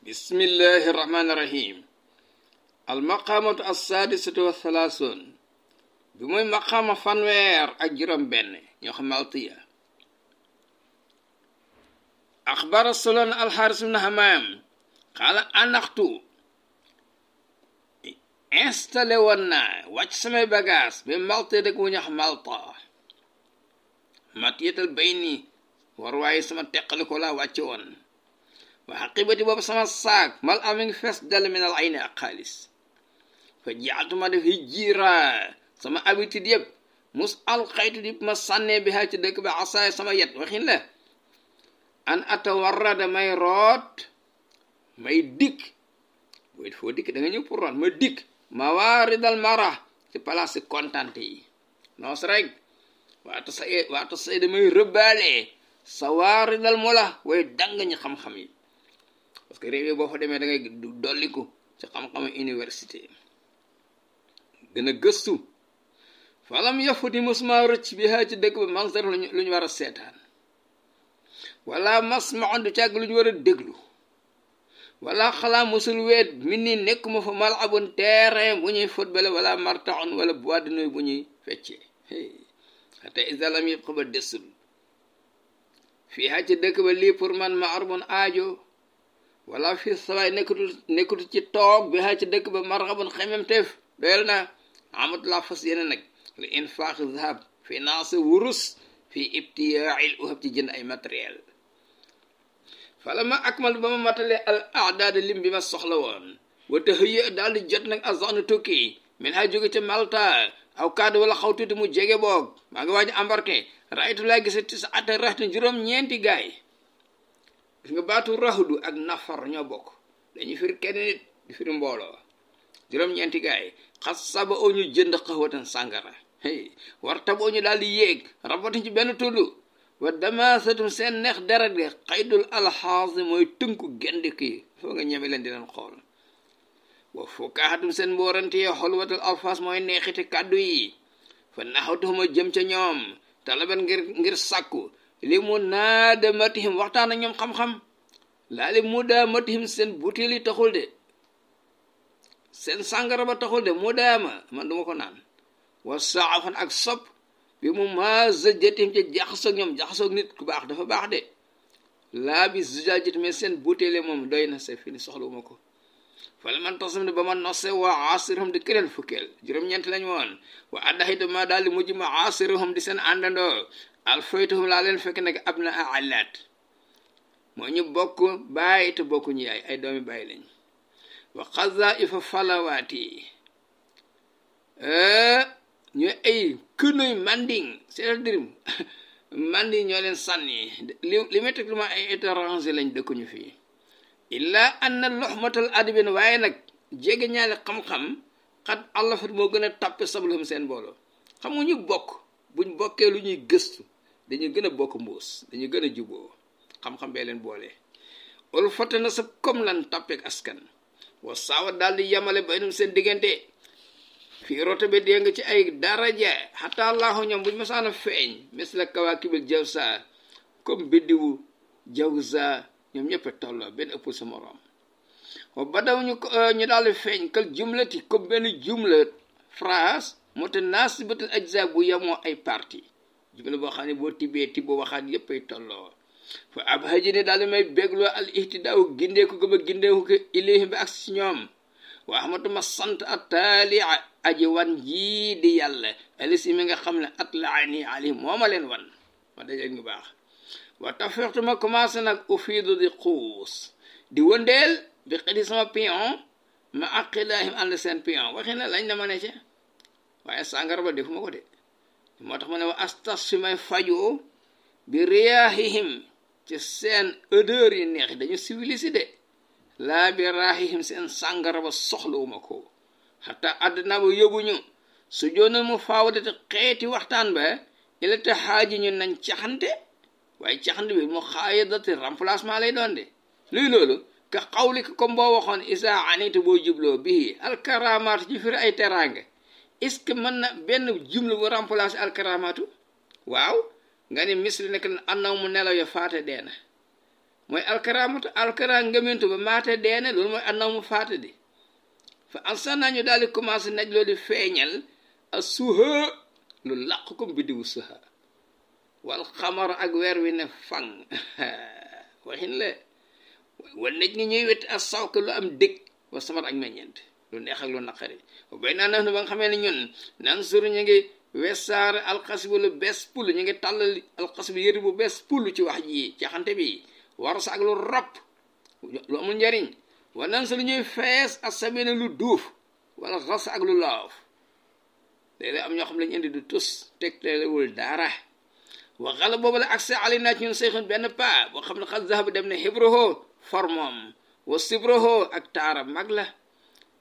bismillahi irrahmani irrahim almaqaamatu assaadisatu wathalaathuun bi muy maqaama fanweer ak juróom benn ñoo xam maltiya axbara solon alxaaris ibn hamaam xaala anaxtu installé woon naa wàcc samay bagage bi malte dëkk wu ñax malta matiyatal bay ni war waaye sama teqali ko laa wàcce woon wa xaqibati boobu sama saak mal am ngi fees dal minal ayni ak xaalis fa jaatuma def hijjira sama habitude yëpp mus alxaytu di ma sànnee bi haa ci dëkk ba asaay sama yet waxin la an atawarrada may root may dikk booy foo dikk da nga ñëw pour root ma dikk ma waaridal mara ci place kontante yi noos rek waata say damay rëbbaale sa waaridal mola way dang ñi xam-xam yi parce que réew yi boo fa demee da ngay dolliku ci xam-xamu université gën a gëstu falam yafuti musuma rëcc bi haa ci dëkk ba manzar lu ñu war a seetaan wala masmaon du càgg lu ñu war a déglu wala xalaa musul weet min ni nekkuma fa mal abun terrain bu ñuy football wala martaon wala boîte de nuit bu ñuy feccee xata isalam yëpp xaba desul fii haa ci dëkk ba lii pour man ma arbon aajo wala fii sawaay nekkutu ci toog bi haa ci dëkk ba marxabun xemem teef doyal na amat laa fas yéene nag li infaq zahab finance wurus fii ibtiyaa'il uhab ci jënd ay matériel fala ma akmal ba ma matale al aadaada lim bi ma soxla woon wata hëye daal di jot nag azanu tukki min haa jóge ca Malta aw kaddu wala xaw tuuti mu jege boog maa ngi waaj embarqué raaytu laa gisa ti sa ata raxtu juróom-ñeenti gaay gis nga baatu raxdu ak nafar ñoo bokk dañuy firi kenn nit di firi mbooloo juróom-ñeenti gaay xas saba oo ñu jënd xaxwatan sàngara war taboo ñu daal di yéeg rabatuñ ci benn tudd wa damasatum seen neex deret ga xaydul alxaasi mooy tënku gendi kii foo nga ñeme leen di leen xool wa fukaaxatum seen mboorante yi xolwatal alfaas mooy neexiti kàddu yi fa naxatuxuma jëm ca ñoom talaban ngir sàkku li mu naada matihim waxtaan ak ñoom xam-xam laa li mu daa matihim seen butéel yi taxul de seen sàngara ba taxul de mu daama man duma ko naan wa saafan ak sopp bi mu ma zëjatihim ca jaxasoog ñoom jaxasoog nit ku baax dafa baax de laa bi zujajit mais seen butéele moom doy na sa fi ni soxlawuma ko fala man tasam ne ba ma nosse waa asirhum di këleen fukkeel juróom-ñeent lañ woon wa addaxitu ma daal di mujj ma asirhum di seen àndandoo alfaytuhum laa leen fekk nag ab na alaat moo ñu bokk bàyyi te bokkuñu yaay ay doomi bàyyi lañ wa xaza ifa falawaati ñu ay kënuy manding c'est-à-dire manding ñoo leen sànni li may teg lu ma ay étranger lañ dëkkuñu fii illa anna loxmatal adibin waaye nag jege ñaale xam-xam xat àllafat moo gën a tàppe sablahum seen mbooloo xam nga ñu bokk buñ bokkee lu ñuy gëstu dañu gën a bokk mbuus dañu gën a juboo xam-xam bee leen boole ol fata na sa comme lan tàppeek askan wa saawa daal di yamale baynum seen diggante fii roto bi dee nga ci ay daraja xataa laaxu ñoom buñ masaana feeñ misla kawaakibil jawsa comme biddiwu jawsa ñoom ñëpp tolloo benn ëppul sa moroom wa badaw ñu daal di feeñ kal jumlati comme benn jumla phrase mutanaasibatul ajza bu yemoo ay parti jumla boo xam ne boo tibbee tibboo waxaat yëpp ay tolloo fa ab haji ne daal di may bégloo al ihtidaaw gindeeku gëm a gindeeku ko ilayhim bi ak si ñoom wa ahmatuma sant attaali aji wan jii di yàlla alisi mi nga xam ne atlaani alayhim moo ma leen wan ma dajeeg ñu baax wa tafextuma commencé nag ufiidu di xuus di wëndeel bi xëdi sama pion ma aqilaahim ànd seen pion waxi na lañ dama ne ci waaye sàngara ba defuma ko de moo tax ma ne wa astas fi may fajoo bi riyaahihim ci seen odeur yi neex dañu civilisé de laa bi raahihim seen sàngara ba soxlawuma ko xataa àddina ba yóbbuñu su joonal mu faawadate xeeti waxtaan ba ila te xaaji ñu nañ caxante waaye caxante bi mu xaayadati remplacement lay doon de luy loolu ka xawli ko comme boo waxoon isa anita boo jubloo bii alkaramaatu ci firi ay teraanga est-ce que mën na benn jumla bu remplacer alkaramaatu waaw nga ne misli nekk na annaw mu nelaw ya faate deena mooy alkaraamatu alkara ngëmintu ba maate deene loolu mooy annaw mu faate di fa ansan nañu daal di commencé naj loolu di feeñal a suha lu làq ko biddiwu suha wal xamar ak weer wi ne fang waxin la wal naj ni ñuy wetti a sawka lu am dëkk wa samar ak meññeent lu neex ak lu naqari bay naa naf ne ba nga xamee ne ñun nan suru ñu ngi wesaare alxasibu lu bees pull ñu ngi tàllal alxasibu yëri bu bees pull ci wax ji ci xante bi war sa ak lu rab lu amul njariñ wa nan suru ñuy fees asabina lu duuf wala xas ak lu laaw léeg-léeg am ñoo xam lañu indi du tus tegtalewul dara wa xala boobu la accès ali naa ci ñun seyxun benn pa boo xam ne xas zahab dem ne xibraho formom wa sibraho ak taara mag la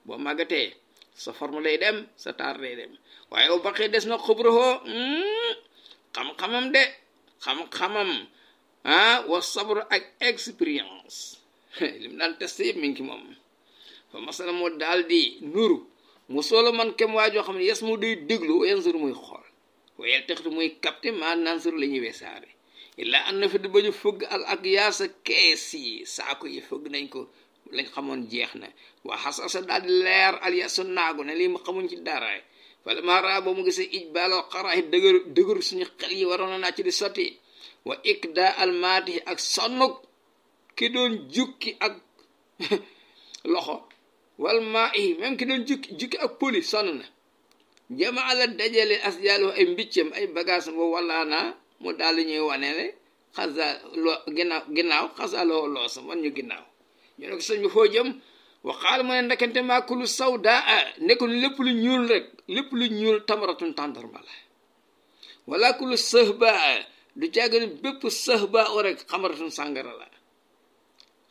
boo màggatee sa forme lay dem sa taar lay dem waaye bu baqee des na xubraho xam-xamam de xam-xamam wa sabr ak expérience lim daan testé yëpp mi ngi ci moom fa masala moo daal di nuru mu solo man kem waa joo xam ne yes mu day déglu wayen sur muy xool wayel textu muy capté maa naan sur la ñuy weesaare illaa an na fi di bañu fëgg al ak yaasa kees yi saako yi fëgg nañ ko lañ xamoon jeex na waa xasasa daal di leer al yasu naagu ne lii ma xamuñ ci dara fala mara ba mu gisee ij baaloo xaraaxi dëgër suñu xel yi waroon naa ci di sotti wa ikda al maati ak sonnuk ki doon jukki ak loxo wal maa yi même ki doon jukki ak poli sonn na jama ala dajale asjaalu ay mbiccam ay bagage bo wala naa mu daal ñuy wanele xasa loo ginnaaw xasa loo loosa man ñu ginnaaw ñu ne ko sëñ bi foo jëm waxaal mu ne ndekante maa kulu sawdaa nekkul lépp lu ñuul rek lépp lu ñuul tamaratun tàndarma la wala kulu sëhba du caagani bépp sëhba o rek xamaratun sàngara la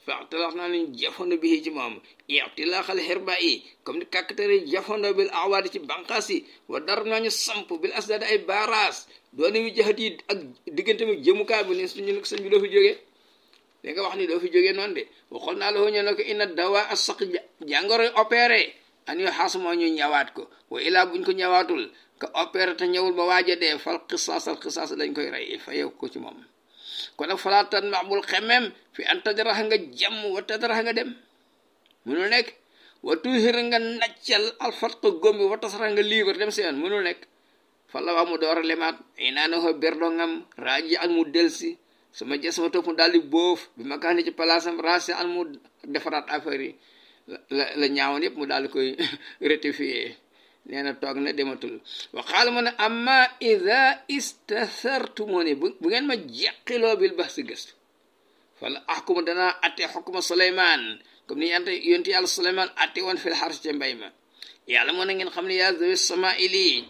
faxtalax naa luñ jafondo bi ci moom ixtilaaxal xerba yi comme ni kàkkatari jafondo bil awaadi ci banqaas yi wa dar nañu samp bil asdaadi ay baaraas doone wi jaxat yi ak diggante mi jëmukaay bu ne suñu ne ko sëñ bi doo fi jógee da nga wax ni doo fi jógee noonu de waxoon naa la ñu ne ko ina dawa a saq jàngoro opéré an yo xaas moo ñu ñawaat ko wa ilaa buñ ko ñawaatul ka opéré te ñëwul ba waaja dee fal xisaas lañ koy rey fayew ko ci moom kon nag falaatan maxbul xemem fi an tadaraxa nga jàmm wa tadaraxa nga dem mënul nekk wa tuhir nga naccal alfat ko gómbi wa tasara nga liibar dem seen mënul nekk fa la wax mu door a lemaat inaana ho berdongam raaji an mu delsi sama jës sama topp mu daal di boof bi ma kaa ni ci palaasam raasi an mu defaraat affaire yi la ñaawoon yëpp mu daal di koy rectifier nee na toog na dematul waxaala mu ne amma ida istasartu moo ne bu ngeen ma jeqiloo bil bax si gëstu fala axkumu danaa atte xukuma Suleymaan comme ni yonti yàlla Suleymaan atte woon fil xars ca mbay ma yàlla moo na ngeen xam ne yaa zawi samaili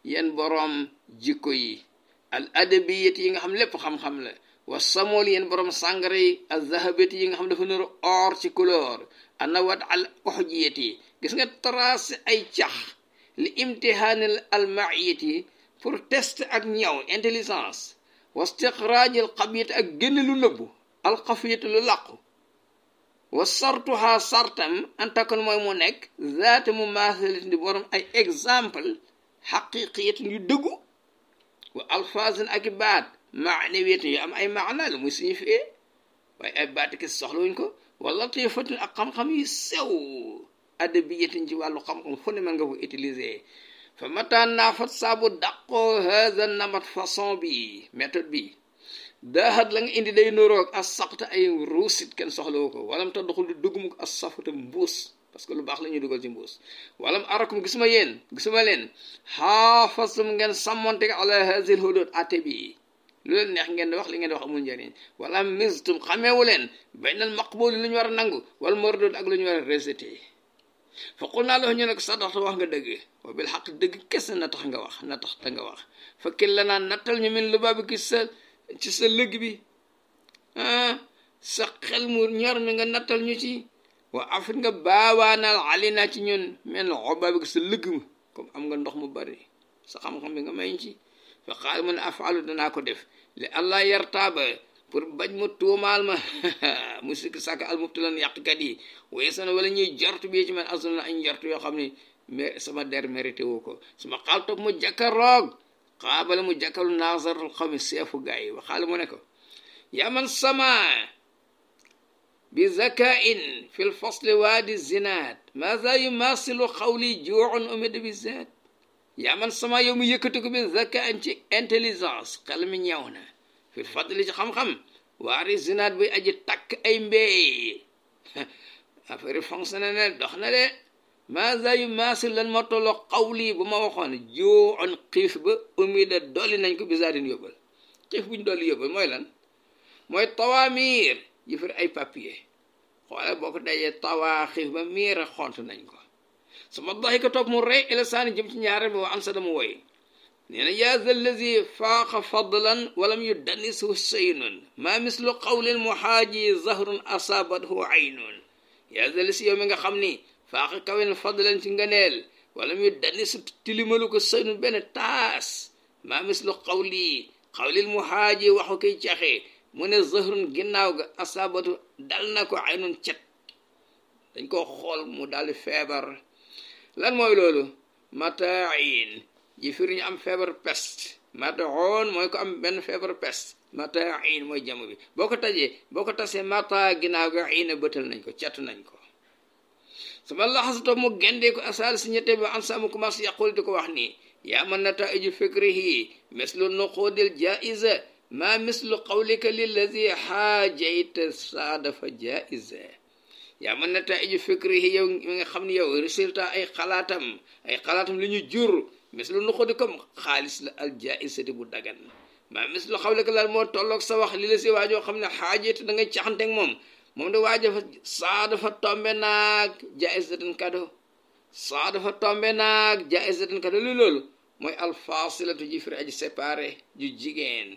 yéen boroom jikko yi al adabiyat yi nga xam lépp xam-xam la wa samool yéen boroom sàngara yi al zahabati yi nga xam dafa nuru or ci couleur anawat al uxjiyat yi gis nga tracé ay cax li imtihaanil almaiyati pour test ak ñaw intelligence wa istiqraaj al xabiyat ak génn lu nëbbu alxafiyat lu làqu wa sartuha sartam antakon mooy mu nekk zaata mu maasalatin di borom ay exemple xaqiqiyatin yu dëggu wa alfaasin ak i baat maanawiyatin yu am ay maana lu muy signifié waaye ay baat ki soxlawuñ ko wa latifatin ak xam-xam yu sew adabiyatin ci wàllu xam-xam fu ne mën nga ko utiliser fa mata naafat saabu daqoo haza namat façon bi méthode bi daaxat la nga indi day noroog as saqta ay ruusit kenn soxlawu ko walam ta doxul di dugg mu as safata mbuus parce que lu baax la ñuy dugal ci mbuus walam arakum gisuma leen xaafasum ngeen sàmmonte ala hazil hudud ate bi lu leen neex ngeen di wax li ngeen di wax amul njëriñ wala mistum xameewu leen baynal maqbul lu ñu war a nangu wala mardud ak lu ñu war a rejeté fa qul naa la ñu ne ko sadaxta wax nga dëgg wa bil xaq dëgg kese na tax te nga wax fa kil la naan nattal ñu min lu baabi ki ci sa lëg bi sa xel mu ñor mi nga nattal ñu ci wa afit nga baawaanal alina ci ñun men xobaabi ki sa lëg ma comme am nga ndox mu bari sa xam-xam bi nga may ci fa xaal mu ne afaalu danaa ko def li allah yartaaba pour bañ mu tuumaal ma mu sikk sàkk almubtilan yàqkat yi waaye sana wala ñuy jortu bii ci man asuna na ay njortu yoo xam ne mais sama der mérité wu ko suma xaal topp mu jàkkaroog xaabala mu jàkkaru naasaratul xawmi seefu gaa yi waxaale mu ne ko yaa man sama بذكاء في الفصل وادي الزناد ماذا يماثل قولي جوع أمد بالذات يا من سما يوم يكتك بالذكاء انتليجنس قلم نيونا في الفضل ci xam-xam waari zinaat bi aji takk ay mbéy affaire fonctionné ne dox na de maza yu maasil lan ma tolloo xawli bu ma waxoon joo on xiif ba umida dolli nañ ko bisaadin yóbbal xiif buñ dolli yóbbal mooy lan mooy tawaamiir yi fir ay papier xoole boo ko dajee tawaa xiif ba miir a xont nañ ko sama doxi ko topp mu rey ilasaani jëm ci ñaare bi wa am sa dama woy nee na yaa zal lazi faaqa fadlan walam yudannisu saynun maa mislu qawlin muhaaji zahrun asabathu aynun yaa zal si yow mi nga xam ni faaqa kawin fadlan ci nganeel walam yudannisu tilimalu ko saynun benn taas maa mislu qawlil muhaaji waxu koy caxe mu ne zahrun ginnaaw ga asabatu dal na ko aynun cet dañ ko xool mu daldi feebar lan mooy loolu mataayin ji firi ñu am feebar peste mataon mooy ko am benn feebar peste mataayin mooy jamo bi boo ko tasee mata ginnaaw ga ayna bëtal nañ ko cet nañ ko sama laxasato mu gendee ko asaal si ñette bi an sama commencé yàqul di ko wax nii yaa man nataiju fikrihi mislu nuqudil jaiza ma mislu qawlika lillazi xaajayta saadafa jaiza yaa man nataiju fikrihi yow mi nga xam ne yow résultat ay xalaatam li ñu jur mislu nuqudi comme xaalis la al jaisati bu dagan ma mislu qawlika lan moo tolloog sa wax li la si waajoo xam ne xaajayta da ngay caxanteeg moom de waaja fa saa dafa tombe naag jaisatan kado lu loolu mooy alfasilatu ji firi aji séparé ju jigéen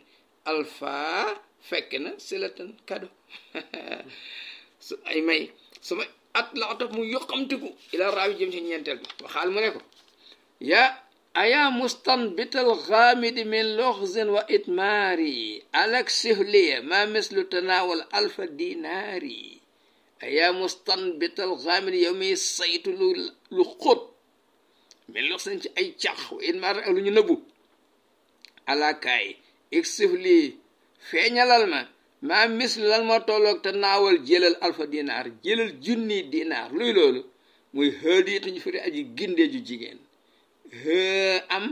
alfa fekk na silatan kado su ay may suma at la topp mu yoqamtiku ila raawi jëm ci ñeenteel bi waxaal mu ne ko aya mustanbital xaamidi min loxzin wa itmaari alak sihliya ma mislu tanawal alfa dinaari aya mustanbital xaamidi yow mi saytu lu xóot min loxzin ci ay cax wa itmaari ak lu ñu nëbbu alakaay ik sihli feeñalal ma mislu lan moo tolloog tanawal jëlal alfa dinaar jëlal junni dinaar luy loolu muy hëdiyatu ñu firi aji gindee ju jigéen am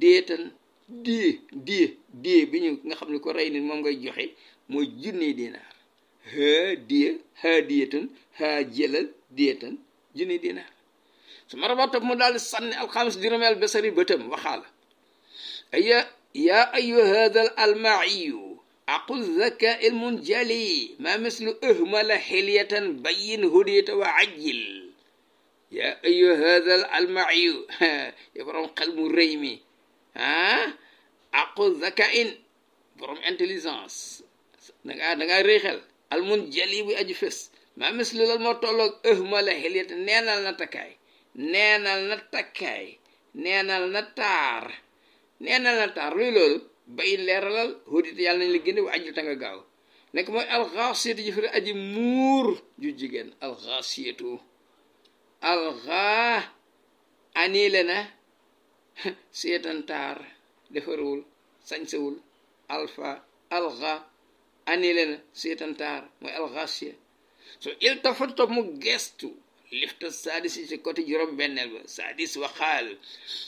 déetan die bi ñu nga xam ne ko rey nit moom ngay joxe mooy junni dinaar diyetun jëlal déetan junni dinaar su ma rabatab mu daal di sànni alxamis juróomeel besari bëtam waxaala yaa ayu hadal almaiyu aqul zaka ilmun jali ma mislu ahmala xilyatan bayin hudiyata wa ajil yaa ayu hadal almaiyu ya borom xel mu rëy mi aqul zaka in borom intelligence dangaa rëy xel almun jali bu aju fes ma mislu lal moo tolloog ahmala xilyatan neenal na taar luy loolu bayin leeralal hudita yàlla nañ la génne wa ajil ta nga gaaw nekk mooy alxaasiyatu ji firi aji muur ju jigéen alxaasiyatu alxa aniile na seetantaar defarul sañsewul alxa aniile na seetantaar mooy alxaasiya so il tafat topp mu gestu lifta sadis ci côté juróom benneel ba sadis waxaal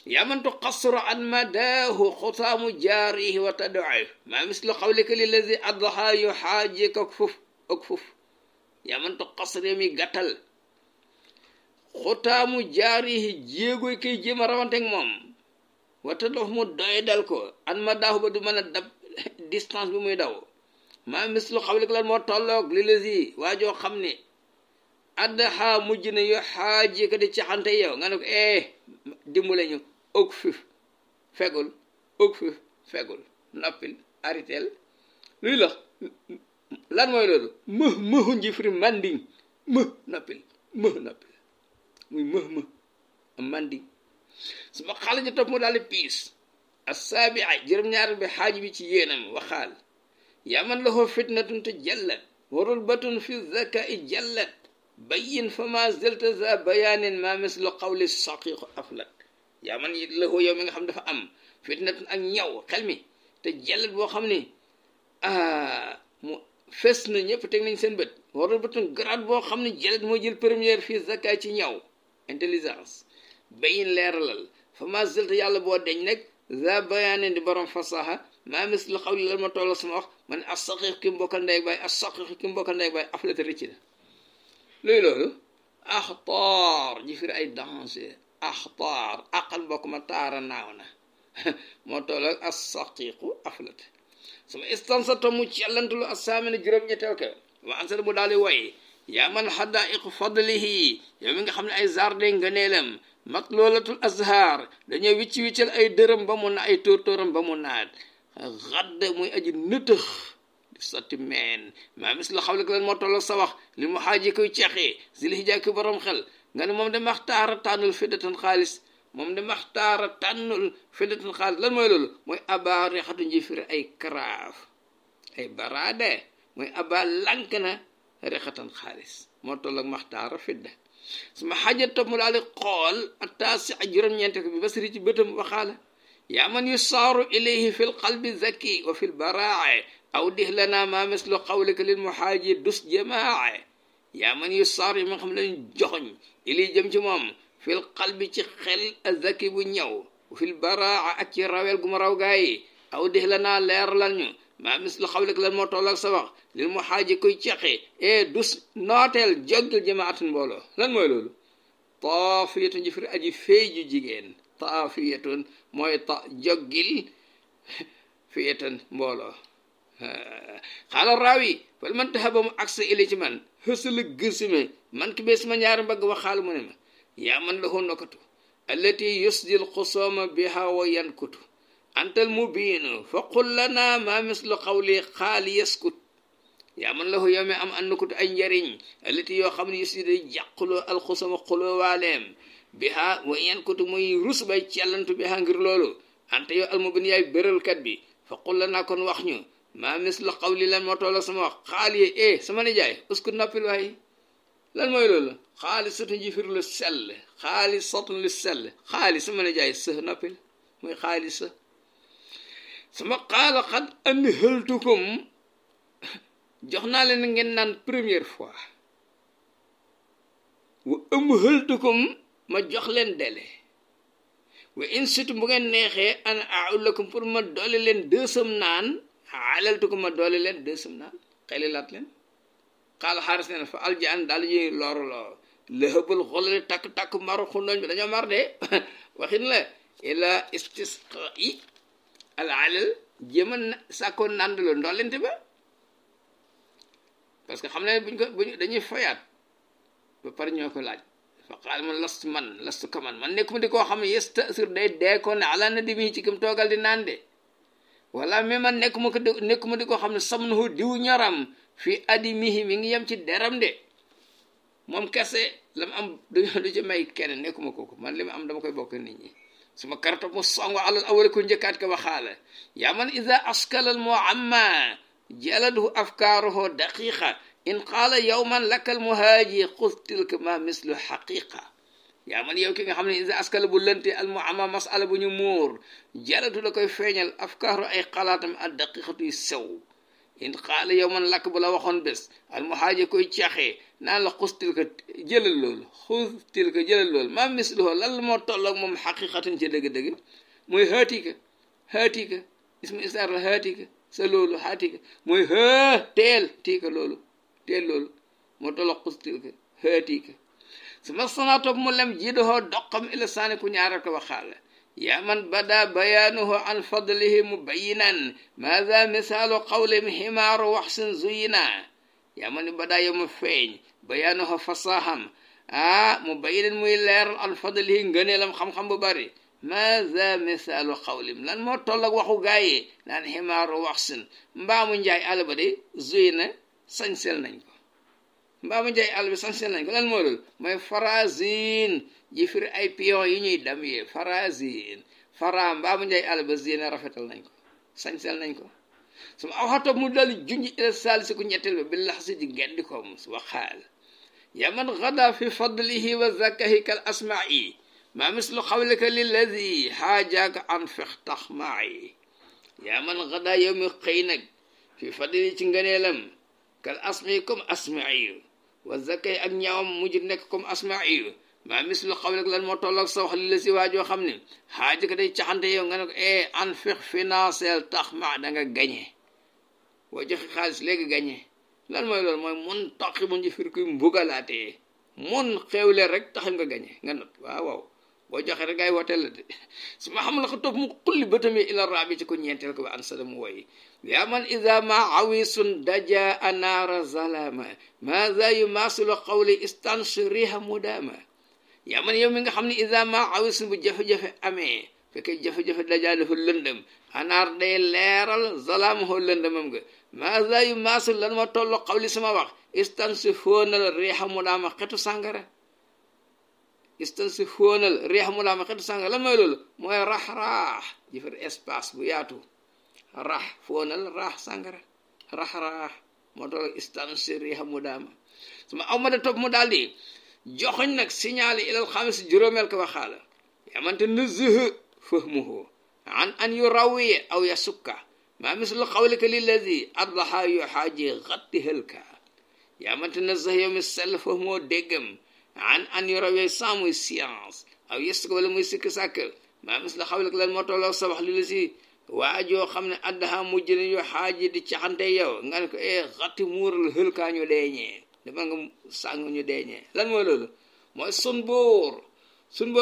yamantu qasru an madahu xutaamu jaarihi wa tad'if ma mislu qawlika lillazi adha yuhaajika okfuf yamantu qasru mi gàttal xutaamu jaarihi jéegoy kay jéem a rawanteeg moom wa tad'if mu doy dal ko an madahu ba du mën a dab distance bi muy daw ma mislu qawlika lan moo tolloog lillazi waajoo xam ne addaxa mujj na yo xaaji ko di caxante yow nga ne ko dimbale ñu ëg fif fegul noppil aritel luy la lan mooy loolu mëhu njifri manding noppil muy manding suma xale ñu topp mu daal di piis assaabi ay juróom-ñaar bi xaaj bi ci yéenam waxaal yaa man lahu fitnatun te jallat warul batun fi zakai jallat bayin fa ma zelta za bayaanin ma mislu qawli saqiq aflat yaa man lahu yow mi nga xam dafa am fitnatun ak ñaw xel mi te jallat boo xam ni mu fes na ñëpp teg nañ seen bët waral bëtun grade boo xam ne jëlet moo jël première fii zaka ci ñaw intelligence bayin leeralal fa ma zëlta yàlla boo deñ nag za bayaane di borom fasaha maa mis lu xaw li lan ma toll sama wax man as-saqiq ki mbokkal ndey baay as-saqiq ki mbokkal ndey baay aflata rëcc na luy loolu axtaar ji firi ay danger axtaar aqal mbokk ma taara naaw na moo toll ak as-saqiqu aflata sama istansa tomu ci yàllantulu assaamina juróom-ñetteel ka wa ansar mu daal di way yaa man xadaiqu fadlihi yow mi nga xam ne ay jardin ngëneelam matloolatul azhar dañoo wiccal ay dërëm ba mu na ay tóortóoram ba mu naat xadd muy aji nëtëx di sotti meen maa mis la xawle ko leen moo tolloo sa wax li mu xaaji koy ceexee zil hijaa ki borom xel nga ne moom de maxtaara tànnul fiddatan xaalis moom de maxtaara tànnul fiddatan xaalis lan mooy loolu mooy aba rexatu njifiri ay karaaf ay baraade mooy aba lànk na rexatan xaalis moo toll ak maxtaara fidda suma xaaja topp mu daal di xool attaasi ak juróom-ñeente ko bi basiri ci bëtam waxaala yaa man yusaaru ilayhi fi lqalbi zaki wa fi lbaraae aw dih lana ma mislu qawlika lil muhaaji dus jamaae yaa man yusaaru yi ma nga xam ne lañ joxoñ ilay jëm ci moom fi lqalbi ci xel azaki bu ñëw wa fi lbaraa ak ci rawel gu ma raw gaa yi aw dih lana leeralal ñu maa mislu qawlika lan moo toll ak sa wax lil muhaaji koy ceqe dus nooteel joggil jamaatun mbooloo lan mooy loolu taafiyatun ji firi aji feey ju jigéen taafiyatun mooy ta joggil fiyatan mbooloo xaala raawi fal man tahaba mu agsa ili ci man xësala gërsime man ki bee sama ñaari mbagg waxaal mu ne ma yaa man lahu nokatu allati yusdil xusooma biha wa yankutu antal mubiinu fa qul lana ma mislu qawli xaali yaskut yaa man lahu yow mi am an nukutu ay njariñ allati yoo xam ne yusdi day jàquloo alxusooma xuloo waaleem biha wa yankutu muy rus bay cellantu biha ngir loolu ante yow almubin yaay bëralkat bi fa qul lana kon wax ñu maa mislu qawli lan moo tolla sama wax xaali sama nijaay uskut noppil waay lan mooy loolu xaali sotun ji fir lu sell xaali sotun lu sell xaali sama nijaay së noppil muy xaali sa sama xaala xat andi xëltukum jox naa leen ngeen naan première fois wa xëltukum ma jox leen délai wa in situm bu ngeen neexee ana aulakum pour ma doole leen deuxième naan alaltukum ma doole leen deuxième naan xeli laat leen xaal xaaris neen fa aljaan daal ñuy loruloo lëhëbal xolale takk-takk maru xundooñ bi dañoo mar de waxin la ila istisqa yi al alal jéem a sàkkoo nàndaloo ndollente ba parce que xam ne buñ dañuy fayaat ba pare ñoo ko laaj fa qaal man lastu kaman man nekkuma di koo xam ne yestasir day deekoo ne ala na di mi ci kim toogal di naan de wala mais man nekkuma di koo xam ne sam nahu diw ñoram fii adimihi mi ngi yem ci deram de moom kese la mu am du ci may kenn nekkuma kooku man li ma am dama koy bokk nit ñi suma karata mu songo alal awale ko njëkkaat ko waxaala yaa man ida askalal moo amma jaladhu afkaaruhu daqiqa in qaala yawman lakal muhaaji xuz tilka ma mislu xaqiqa yaa man yow ki nga xam ne ida askala bu lënte al mu amma masala bu ñu muur jaladhu la koy feeñal afkaaru ay xalaatam ak daqiqatuy sew in qaala yawman lakk bu la waxoon bés al muhaaji koy caxee naan la xuz tilka jëlal loolu ma misluhu lan la moo tolloog moom xaqiqatan ci dëgg-dëgg mooy haatika ismu isaar la haatika sa loolu haatika mooy teel loolu moo tolloog xuz tilka haatika su ma sanaa topp mu lem jiidahoo doqam ila saani ku ñaaral ko waxaala yaa man bada bayaanuhu an fadlihi mubayinan maada misaalu qawlim ximaaru waxsin zuyina yaa man bada yow ma feeñ bayaanuhu fasaham mubayinan muy leeral an fadlihi ngëneelam xam-xam bu bari maada misaalu qawlim lan moo toll ak waxu gaaye naan ximaaru waxsin mbaamu njaay àll ba de zuyina sañsel nañ ko mbaamu njaay àll bi sañsel nañ ko lan moo loolu mooy pharazine ji firi ay pion yi ñuy dam yee pharazine fara mbaamu njaay àll ba zine rafetal nañ ko sañsel nañ ko suma aw xatob mu dal junji ila saalisi ku ñetteel ba bi laxsi di geddi koom waxaal yaa man gada fi fadlihi wa zakahi kal asma'i ma mislu xawlika lilladi xaajaaka an fextax maayi yaa man gada yow mi xëy nag fi fadli ci ngëneelam kal asmi comme asma'i wa zakay ak ñaawam mujj nekk comme asma'i maa mislu xawlek lan moo tolloog sa wax li la si waajoo xam ne xaaji ko day caxante yow nga ne ko an fiq financier tax ma da nga gañe boo joxe xaalis léegi gañe lan mooy loolu mooy mun toqi mun ji fir kuy mbugalaatee mun xewle rek tax nga gañe nga not waaw boo joxe rek gaay wooteel la de su ma xam la ko topp mu xulli bëtam yi ila rabi ci ko ñeenteel ko ba an sada mu woy yaa man ida ma awisun daja anaara zalama maza yu masulu xawli istansiriha mudama yaa man yow mi nga xam ne ida ma awisun bu jafe-jafe amee fekkee jafe-jafe dajaa dafa lëndëm anaar day leeral zalaama hoo lëndëmam nga maza yu masul lan ma tollo xawli sama wax istansi fóonal riixa mudama xetu sàngara istansi fóonal riixa mudama xetu sàngara lan mooy loolu mooy rax-raax jëfar espace bu yaatu rax fóonal raax sàngara rax-raax moo tollo istansi riixa mudama suma aw ma da topp mu daal di joxoñ nag signalé ilal xamis juróomeel ko waxaala yamante nëzh fahmuhu an yu rawiye aw yasukka maa mislu xawlika lillazi adlaha yu xaaji xatti hëlka yamante nëzh yow mi sell fahmuhu déggam an yu rawiye sans muy science aw yasukka wala muy sikk sàkk maa mislu xawlika lan moo tolloo sa wax lillazi waajoo xam ne addaha mujj na yu xaaji di caxante yow nga ne ko xatti muural hëlkaa ñu deeñee dama nga sàng ñu deeñee lan mooy loolu mooy sunbuur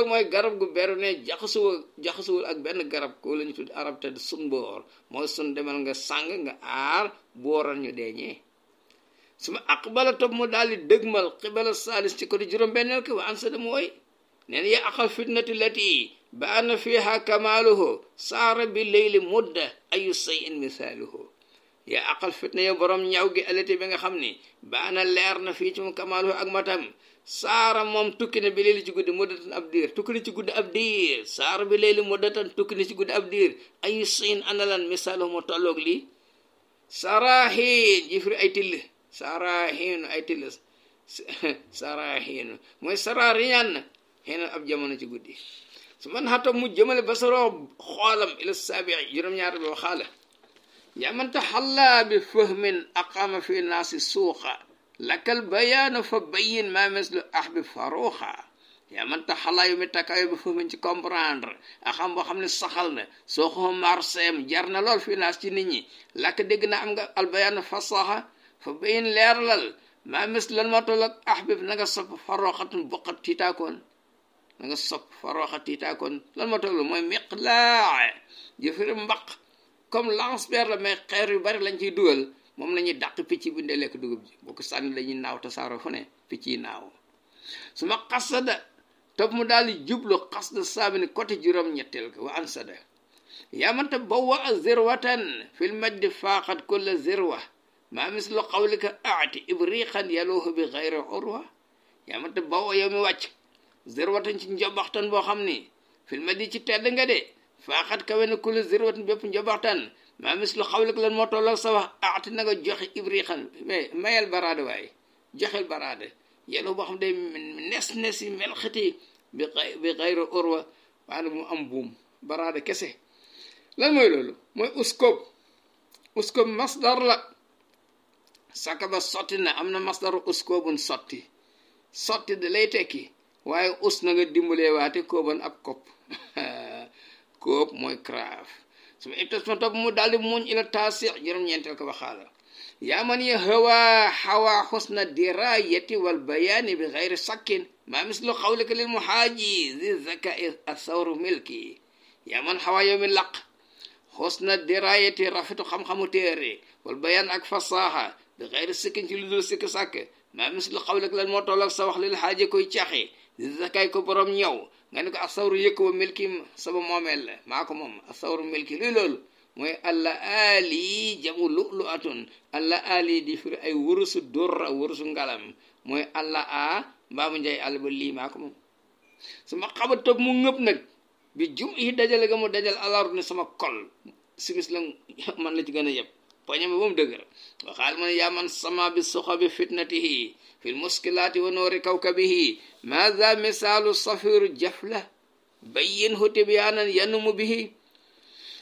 mooy garab gu beru ne jaxasuwul ak benn garab ko la ñu tudd arab te sunboor mooy sun demal nga sàng nga aar booral ñu deeñee su ma aqbala topp mu daal di dëgmal xibala saalis ci côté juróom-benneel ko wa ansada mooy neen ya aqal fitnati lati baana fiha kamaaluhu saara bi leyli mudda ayu sayin misaaluhu yaa aqal fitna yow borom ñaw gi alati bi nga xam ni baana leer na fii ci mu kamaaluhu ak matam saara moom tukki na bi léegi ci guddi muddatan ab diir tukki na ci guddi ab diir saara bi léegi muddatan tukki na ci guddi ab diir ayu siin analan misaaluhu mu tolloog lii sarahin jifri ay till sarahin ay till sarahin mooy sarariyan xeenal ab jamono ci guddi su man xato mu jëmale basaroo xoolam ila saabii juróom-ñaar bi waxaala yaa man taxallaa bi fahmin aqama fi naasi suuqa lakal bayaana fa bayin maa mislu ahbi faruuxa yaa man taxallaa yu mi takkaayo bi fahmin ci comprendre axam boo xam ne saxal na soo ko marseem jar na lool fi naas ci nit ñi lakk dégg na am nga albayaana fasaxa fa bayin leerlal maa mislu lan moo toll ak ahbib na nga sopp faruuxatun boqat tiitaakoon na nga sopp faruuxa tiitaakoon lan moo toll mooy miqlaa jëfiri mbaq comme lance-pierre la mais xeer yu bari lañ ciy dugal moom la ñuy dàq picc bi ndee lekk dugub ji boo ko sànni la ñuy naaw tasaaro fu ne picc yi naaw su ma xasada topp mu daal di jublu xasda saabini côté juróom-ñetteel ko wa ansada yaamante bawa a zirwatan fil majdi faaxat kulla zirwa maa mislu qawlika aati ibriqan yaluhu bi xayri urwa yaamante bawa yow mi wàcc zirwatan ci njobaxtan boo xam ni fil majdi ci tedd nga de faaxat kawe na kulla zirwatin bépp njobaxtan maa mislu xawlika lan moo tolloo sa wax aati na nga joxe ibriqan mais mayel baraade waaye joxel baraade yelu boo xam day nes yi mel xiti bi xayri urwa waaye mu am buum baraade kese lan mooy loolu mooy uskoob masdar la saka ba sotti na am na masdaru uskoobun sotti da lay tekki waaye us na nga dimbalee waate kooban ab kopp koob mooy craaf su ma ibtas ma topp mu daldi muñ ila taasi juróom-ñeenteel ko waxaala yaa man ya hawa xusna dirayati wal bayaani bi xayri sakkin maa mislu xawlika lil muhaaji zi zakai asawru milki yaa man xawa yow mi laq xusna dirayati rafetu xam-xamu téere wal bayaan ak fasaaxa bi xayri sikkin ci lu dul sikk sàkk maa mislu xawlika lan moo tolloog sa wax lil xaaji koy caxe zi zakay ko borom ñëw nga ne ko asawru yëkk wa milki sama moomeel la maa ko moom asawru milki luy loolu mooy alla ali jamu lu atun alla ali di firi ay wurusu durra wurusu ngalam mooy alla a mbaamu njay àll ba lii maa ko moom sama xabat toog mu ngëp nag bi jum yi dajale ga mu dajal alaru ne sama kol simis la man la ci gën a yëpp poñe ma ba mu dëgër waxaal ma ne yaa man sama bi soxa bi fitnatihi fil muskilaati wa noori kawkabihi maza misaalu safiru jafla bayyin hu tibyaanan yanumu bihi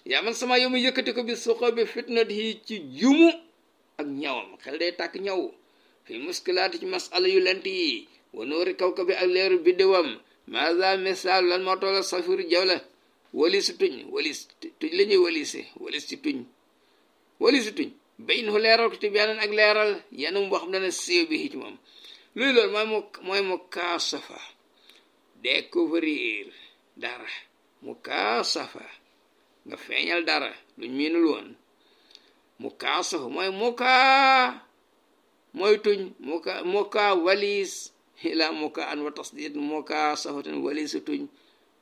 yaa man sama yow mi yëkkati ko bi soxa bi fitnatihi ci jumu ak ñawam xel day tàkk ñaw fi muskilaati ci masala yu lent yi wa noori kawka bi ak leeru biddewam maza misaal lan moo toola safiru jawla walisu tuñ walis tuñ la ñuy walis ci tuñ walisu tuñ bayin hu leeral ko ci beneen ak leeral yenn boo xam ne siiw bi ci moom luy loolu mooy mu kaasafa découvrir dara mu kaasafa nga feeñal dara luñ miinul woon mu kaasafa mooy tuñ muka walis ila muka an wa tasdid muka safatan walisu tuñ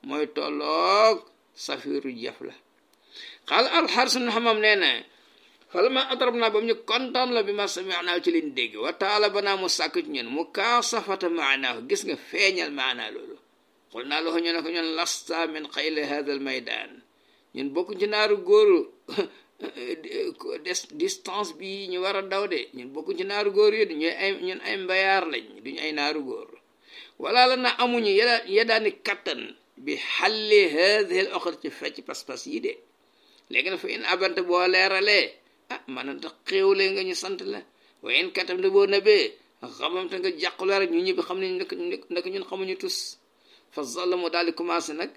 mooy tolloog safiru jaf la xaal alxarsun xamam nee na falama adrab naa ba mu ñu kontaan la bi ma sami'naa ci liñ dégg wa taala banaa mu sàkk ci ñun muka safata maanaahu gis nga feeñal maanaa loolu xul naa loxo ñu ne ko ñun lasta min xayli hada al maydaan ñun bokkuñ ci naaru góoru distance bi ñu war a daw de ñun bokkuñ ci naaru góor yi ñun ay mbayaar lañ duñu ay naaru góor wala la na amuñu yeddaani kattan bi xalli hadihi al oxar ci fecc pas-pas yi de léegi na fa in abante boo leeralee man tax xéewlee nga ñu sant la wa in katam te boo nëbee xamamte nga jàqula rek ñu ñibbi xam ne nak ñun xamuñu tus fa zalla mu daal di commencé nag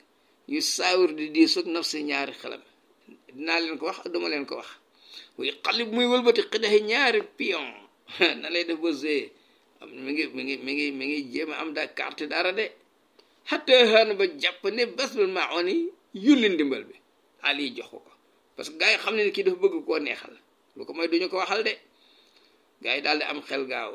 yu saawir di diisoog naf si ñaari xelam dinaa leen ko wax duma leen ko wax muy xalib muy wëlbati xidaxi ñaari pion na lay def ba zee mi ngi jéem a am daa carte dara de xatta xaan ba jàpp ne bés bal maa oni yulli ndimbal bi ali jox ko parce que gars yi xam ne kii dafa bëgg koo neexal lu ko mooy duñu ko waxal de gars yi daal di am xel gaaw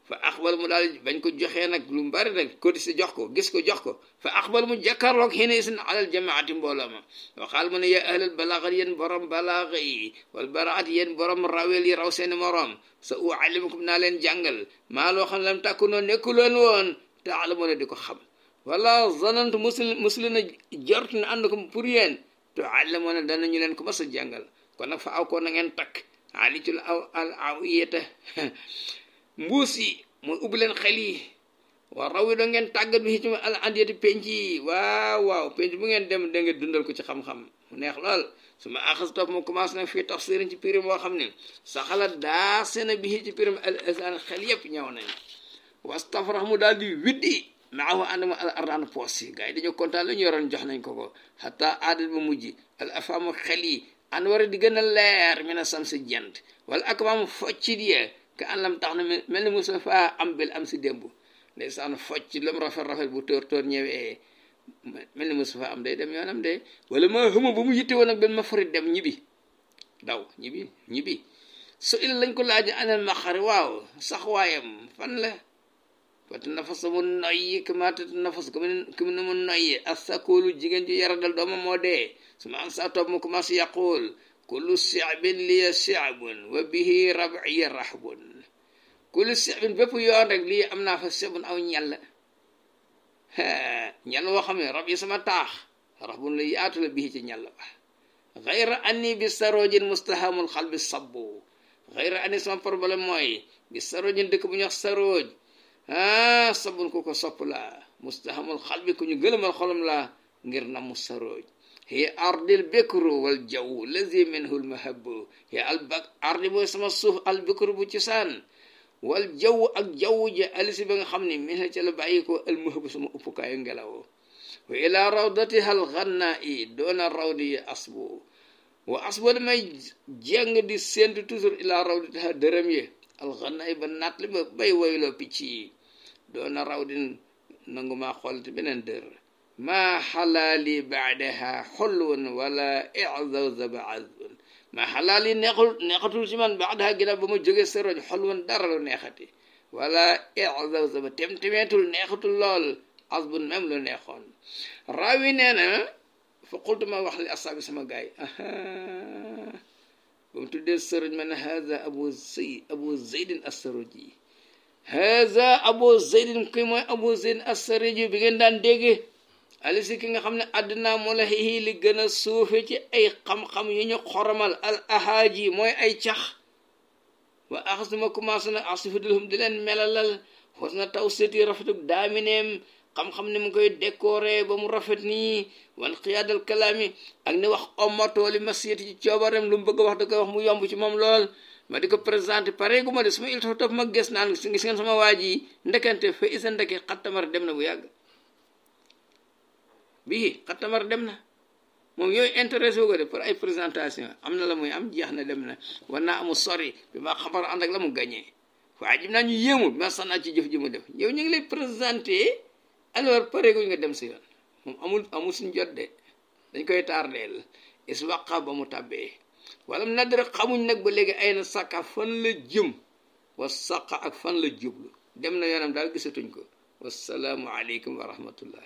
fa axbal mu daal bañ ko joxee nag lu mu bari nag cotisé jox ko gis ko jox ko fa axbal mu jàkkaarloog xëy na isin alal jamaati mbooloo ma waxaal mu ne ya ahlal balaagat yéen borom balaaga yi wal baraat yéen borom rawel yi raw seeni morom sa uallimukum naa leen jàngal maa loo xam lam tàkku noonu nekkuloon woon taalamuuna di ko xam wala zanantu musulina jort na ànd ko pour yéen tuallimuuna danañu leen ko mas a jàngal kon nag fa aw ko na ngeen takk alicul al awiyata mbuus yi mooy ubbi leen xel yi waa raw yi doo ngeen tàggat bi ci al andiyati penc yi waaw penc bu ngeen dem da ngeen dundal ko ci xam-xam mu neex lool su ma axas topp mu commencé nag fii tafsirin ci pirim boo xam ne saxala daa sena bi ci pirim al azan xel yépp ñëw nañ wastafrax mu daal di widdi maahu àndama al ardaan poos yi gars yi dañoo kontaan la ñu yoroon jox nañ ko xataa aadal ba mujj al afaamu xel yi an war a di gën a leer mi na sam si jant wala ak maamu foccit ye ka an lam tax na mel ni musa fa am bel am si démb ndeysaan focc lam rafet bu tóor ñëwee mel ni musa fa am day dem yoonam de wala ma xuma ba mu yitte woon ak benn ma farit dem ñibbi daw ñibbi so il lañ ko laaj anal maxari waaw sax waayam fan la wata nafas mu noyyi kamata nafas comme ni mu noyyi asakolu jigéen ju yaradal dooma moo dee su ma an sa topp mu commencé yaqul kullu si'bin liya si'bun wa bihi rab'i rahbun kullu si'bin bépp yoon rek lii am naa fa sebun aw ñell woo xam ne rab yi sama taax rahbun la yaatu la bihi ci ñell ba xayra anni bi sarojin mustahamul xalbi sabbu xayra anni sama problème mooy bi sarojin dëkk bu ñu wax saroj sabun ku ko sopp la mustahamul xalbi ku ñu gëlëmal xolam la ngir na mu saroj hiya ardil bikru wal jaw lazi minhu al mahabbu hiya ardi mooy sama suuf al bikru bu cosaan wal jaw ak jaww ja alisi ba nga xam ne min ca la bàyyi ko al mahabbu sama uppukaayu ngelaw wa ila rawdatiha al ghanna'i doona rawdi asbu wa asbu damay jàng di séentu toujours ila rawdatiha dërëm yi al ghanna'i ba naat li ba bay woyloo picc yi doona rawdin nangu maa xoolati beneen dër ma xalaali baadaha xulwun wala i'zawzaba azbun ma xalaali neexatul ci man baadaha ginnaaw ba ma jógee saroj xulwun dara lu neexati wala i'zawzaba temtemeetul neexatul lool azbun même lu neexoon raawi nee na fa qultu ma wax li asaabi sama gaay ba mu tuddee saroj ma ne haza abu zaydin as-saroji haza abu zaydin kuy mooy abu zaydin as-saroji bi ngeen daan dégg alisi ki nga xam ne àddina moo la xii li gën a suufe ci ay xam-xam yu ñu xoromal al ahaaji mooy ay cax wa axasuma commencé na asifadilhum di leen melalal xos na taw seeti rafetug daamineem xam-xam ne mu koy décoré ba mu rafet nii wan xiyaadal kalaami ak ne wax omoto li masiyati ci coobarem lu mu bëgg a wax da koy wax mu yomb ci moom lool ma di ko présenté pare gu ma de suma il topp ma gis naan gis ngeen sama waa ji ndekante fa isa ndeke xattamar dem na bu yàgg bii xattamar dem na moom yooyu intéressé wu ko de pour ay présentation am na la muy am jeex na dem na war naa amu sori bi ma xabar ànd ak la mu gagné waa jib naa ñu yéemu bi ma sax naa ci jëf ji mu def yow ñu ngi lay présenté alors pare guñ nga dem si yoon moom amul suñ jot de dañ koy tardeel is waqa ba mu tàbbee wala mu nadara xamuñ nag ba léegi ay na sàkka fan la jëm wa saqa ak fan la jublu dem na yoonam daal gisatuñ ko wassalaamu aleykum wa rahmatullah